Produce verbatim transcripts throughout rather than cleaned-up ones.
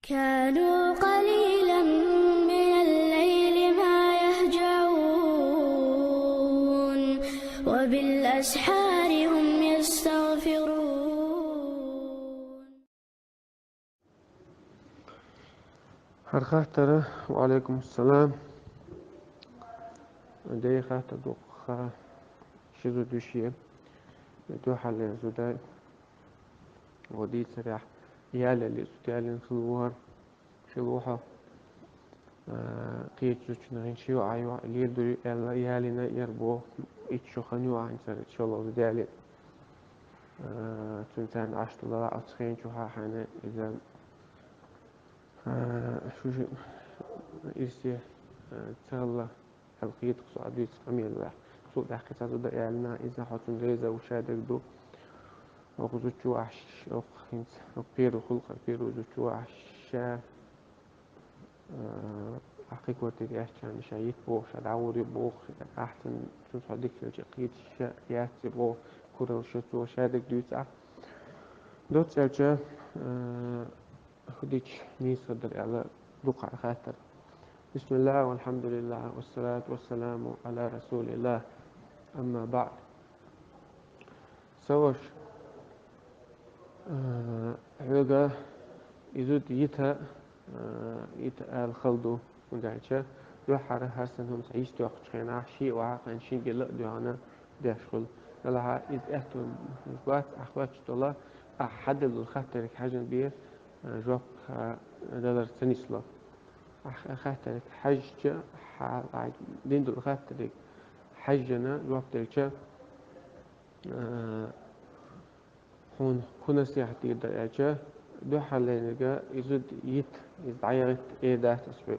كانوا قليلا من الليل ما يهجعون، وبالأسحار هم يستغفرون. Хьархаттара, ва алейкум салам. Дей хатта дукха шизу души. Духале зуда. Водицаря. Яле ли зудялин хилуар. Шилуха. Кийчучна гинчи айва лидури элла ялина ярбо. Иччо ханю анцар шоло зудяли. Цунцан аштла ацхен чуха хана иза. Шуши ирси цалла алхит хсу адвит камилла. Су дахи сазу да ялна иза хатун реза ушадагду. Охузучу аш ох хинц ох перу хулка перу зучу аша. Ахи котири ачан шаит бо шадаури бо ахтин сус хадик чакит ша яци бо курал шацу шадик дуйца. Дот чалча худич нис хадар яла дукха хатар. بسم الله والحمد لله والصلاة والسلام على رسول الله. أما بعد. Саваш хьога изут йита йита ал халду. Ундача духара хасан хум саис духчхена ши ва хан ши гела дуана дашхул. Галаха из этту бат ахвач тола а хадалу хатарик хажан бир жоп далар санисло. Ах хатарик хажча хал диндул хатарик хажана жоп дерча. Хун ху насихьат дир даяча духьалайнага изуд йит из дӀаягӀит э дац ас хӀу.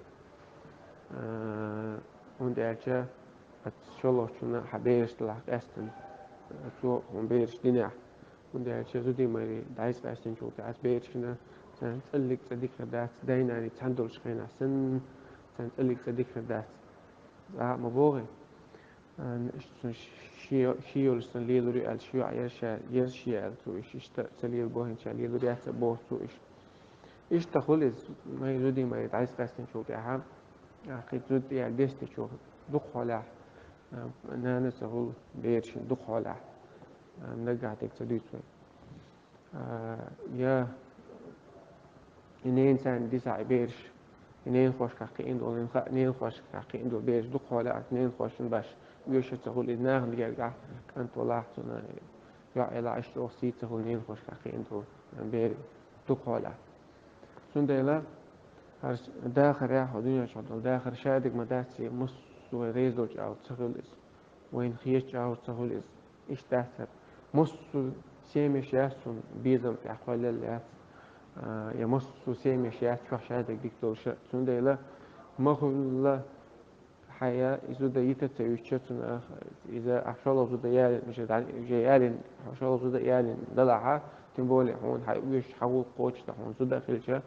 Хун даяча ат шолочуна хьа бераш далахь къестан. Цо хун бераш динехь. Хун даяча зуди мари дӀайс къестан чулта ас берашна цан цӀаллик цӀадикхар дац, дайнани цан долчу хенахь санна цан цӀаллик цӀадикхар дац. ЗӀа ма богӀи. Ши йолуш сан лелури аьлла, ши йоӀ ерша ерши аьлла цу иш, иштта ца лела бохӀинча лелур яц а боху цу иш. Иштта хуьлу иза, май зуди май дӀайс къаьстинчул тӀаьхьа, кхин зуд тӀе дестичу дукхахьолехь, нана ца хуьлу берашна дукхахьолехь, наггахь дерг ца дуьйцу вай. Я и ненан царна дисахь и бераш, и ненахошкахь кхиъна долу, ненан хаьа, ненахошкахь кхиъна долу бераш дукхахьолехь, ненахошна баш оьшуш ца хуьлу, иза нахана гергахь кӀант валахь, цунна йоӀ елахь, иштта оха сий ца хуьлу ненахошкахь кхиъна долу бер дукхахьолехь. Цундела хӀара дахарехь, хӀокху дуьнен чохь долу дахар шадерг ма дац, массо а вай реза долчу агӀор ца хуьлу иза. Вайна хетачу агӀор ца хуьлу иза. Иштта дац хӀара. Массо а семьяш яц цунна безам тӀехь кхоьллал яц. Я массо а семьяш яц чохь шадерг дика долуш а. Цундела ма хуьлла хьая и зуда йита ца юьйцуча цунах, иза ахь шолгӀа зуда ялийна, уже ялийна, шолгӀа зуда ялийна далахьа, тем более хьуна хьайн оьшуш хьан гӀуллакх кхочуш дан хьуна зуда хилча,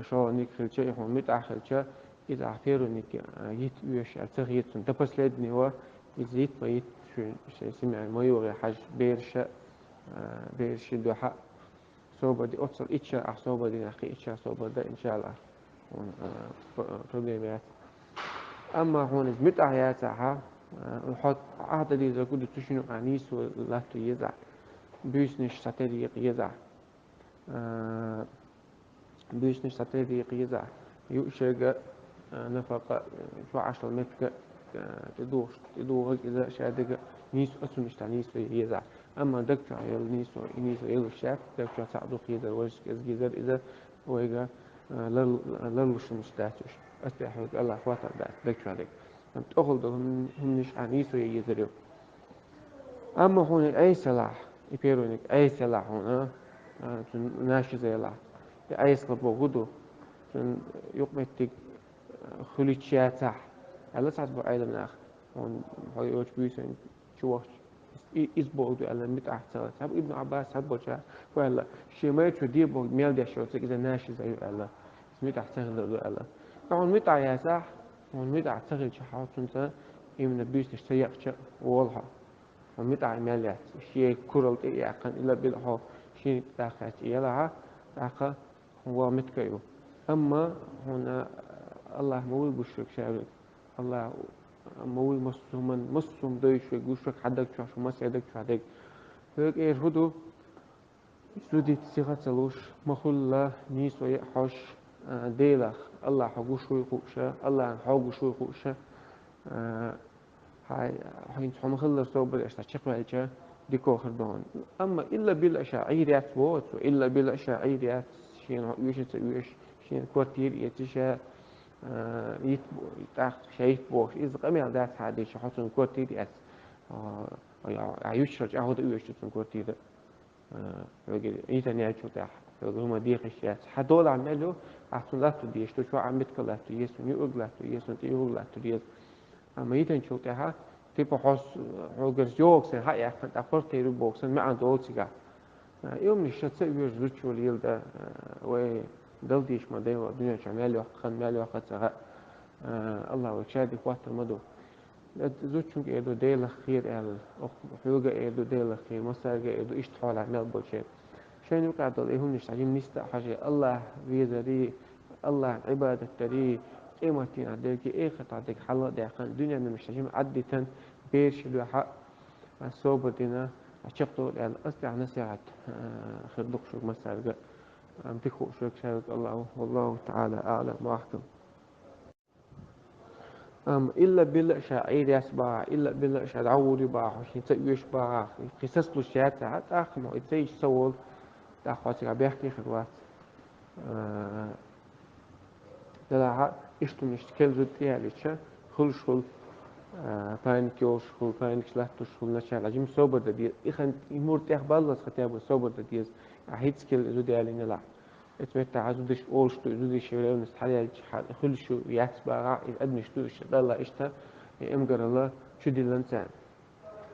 шолгӀаниг хилча, и хьуна муьтӀахь хилча, иза ахь первый-ниг йита оьшуш аьлла ца хета цунна. До последнего иза йита ма йита шуьйра шайн семьяна ма йогӀе хьажа бераша, берашийн дуьхьа. Собади оццал ичча ахь собадинехь кхин ичча собада, иншаллах, хьуна проблема яц. Амма хьуна иза муьтӀахь яцахьа, хьо Ӏахда деза гуду цу шинна юкъа нийсо латто езахь, буьйсанаш схьатерра екъа езахь. Буьйсанаш схьатерра екъа езахь, ю шайга нафакъа, чу Ӏаш долу меттиг тӀедухуш, тӀедухург иза шадерг нийсо, оцунна иштта нийсо езахь. Амма даг чохь йолу нийсо, и нийсо йолуш яц, даг чохь цхьаъ дукха езар, важа кӀезиг езар иза, вайга ларлушнаш дац уьш. Ас тӀехь хьоьга Аллах хӀоттар дац даг чохь дерг. Амма тӀехула долу хӀуманаш а нийсо езар ю. Амма хьуна и Ӏеса елахь, и первый-ниг Ӏеса елахь хьуна, цу нашиза елахь. И Ӏеса боху хӀун ду? Цуьнан юкъаметтиг хуьлуьйтуш яцахь, аьлла цхьацца бу Ӏеламнаха, хьуна хьо йоцу буьйсанна чу вахча, и, иза боху ду аьлла, муьтӀахь ца хилла. Цхьаб Ибн Ӏаббас цхьаболчара хӀу аьлла, шен майрачо де боху мел деш йоцург иза нашиза ю аьлла, иза муьтӀахь ца хилла ду аьлла. Ткъа хьуна муьтӀахь яцахь, хьуна муьтӀахь ца хилча хьо цунца именно буьйсанаш ца екъча волу хьо. Хьуна муьтӀахь мел яц, шен куралла тӀе а яьккхина, ила била хьо шен тӀаккха яц и елахьа, тӀаккха хьуна ваха меттиг а ю. Амма хьуна Аллахӏа ма вуй гуш верг ша верг. Аллахӏа ма вуй массо а хӀуман, массо а хӀума дойчу верг, гуш верг хьан даг чохь, хьан массеран даг чохь дерг. Хьоьга эр хӀун ду? Зуда йита сиха ца луш, ма хуьлла нийсо яа хьожуш, а, Делах, Аллахӏа хьо гуш вуй хууш, Аллахӏна хьо гуш вуй хууш, а, хьай, хьайна хьо ма хиллара собар еш, цхьа чекхваьлча, дика хир ду хьуна. Амма илла билла ша Ӏийр яц боху цо, илла билла ша Ӏийр яц, шена хьо оьшу а ца оьшу, шена квартира эций ша, а, йита бо-, тӀаккха ша йита бохуш. Иза къамел дац хьан дийша, хьо цунна квартира эц, а, а, а, юьччара чӀагӀо дан оьшу цунна квартира. А, хьоьга йитина яьллачул тӀаьхьа, хьоьга хӀума дехаш яц. Хьан долахь мел ю, ахь цунна латто дезаш ду, чохь а меттиг латто еза, цунна юург латто еза, цунна тӀе юург латто еза. Амма йитинчул тӀаьхьа, типа хьо с-, хьоьгара йогӀу санна хьа а яьккхина, тӀаккха квартира ю боху санна, маьӀна долу цигахь. А, и хӀуманаш ша ца оьшу зудчо леладан, а, вай Дала дийша ма дай, дуьнен чохь мел йоккха хан, мел йоккха ца хаьа. А, Аллахӏа вайга ша дика хӀоттар ма ду. Зудчуьнга эр ду Делах кхера аьлла, оха хьоьга эр ду Делах кхера, массаьрга эр ду, иштта хьолахь мел болчеран. Шайна юкъахь долу и хӀуманаш цхьа жимма нисдан а хьажий, Аллахӏ везарий, Аллахӏна Ӏибадат дарий, къематдийнахь дерг, эхартахь дерг хьалха а даьккхина, дуьненан хӀуманаш цхьа жимма Ӏадда дитина, бераш лоьхьа, а, собар дина, а, чекхдовла аьлла, аса тӀехь насихьат, а, хир ду-кх шуьга массаьрга, а, дика хууш верг ша верг Аллахӏ ву, валлахӏу таӀала аӀлам ва ахькам. Амма илла билла ша Ӏийр яц бахахь, илла билла ша дӀагӀур ю бахахь, хьо шена ца оьшу бахахь, кхин сацалуш яцахь, тӀаккха ма хьо и ца йича ца волу, тӀаккха хьо цигахь бехке хир вац. А, делахь а, иштта хӀуманаш керла зуда тӀеялийча, хуьлуш хуьлу, а, паника йолуш хуьлу, паникаш латтош хуьлу, начала жимма собар дан деза. И хан, и мур тӀехбаллалц хотя бы собар дан деза. А хӀинца керла зуда ялийна делахь. Оцу меттехь зудаш олуш ду, зудаш ревность хьалаьлча, хьан хуьлуш ю, яц бахахь, и адамаш ду, иштта Далла иштта, и эмгаралла чудиллина царна.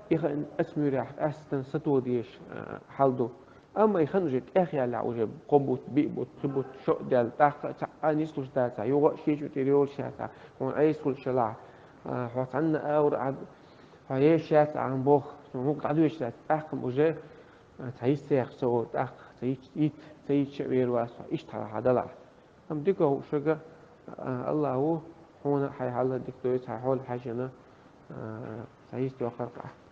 И хан оцу муьрехь къаьсттина сатоха дезаш, а, хьал ду. Амма и хан уже тӀехъяьллехь, уже кхо бутт, биъ бутт, пхи бутт, шо а даьлла, тӀаккха а цхьа а нислуш дацахь, юха а шен чу тӀера йолуш яцахь, хьуна Ӏеса хуьлуш елахь, а, хьо цхьанна а ур Ӏад, хьо еш яц ахьа боху, цунна мукъа дӀадоьшуш дац, тӀаккха уже, а, цхьа йист ца яхча ца волу, тӀаккха ца йича, йита, ца йича а вер вац хьо, иштта хьалха делахь. Амма дика хууш верг, а, Аллахӏ ву, хьуна хьайн хьал дика дойла, хьайн хьол хьаьжжина, а, цхьа йист йоккхур ахь.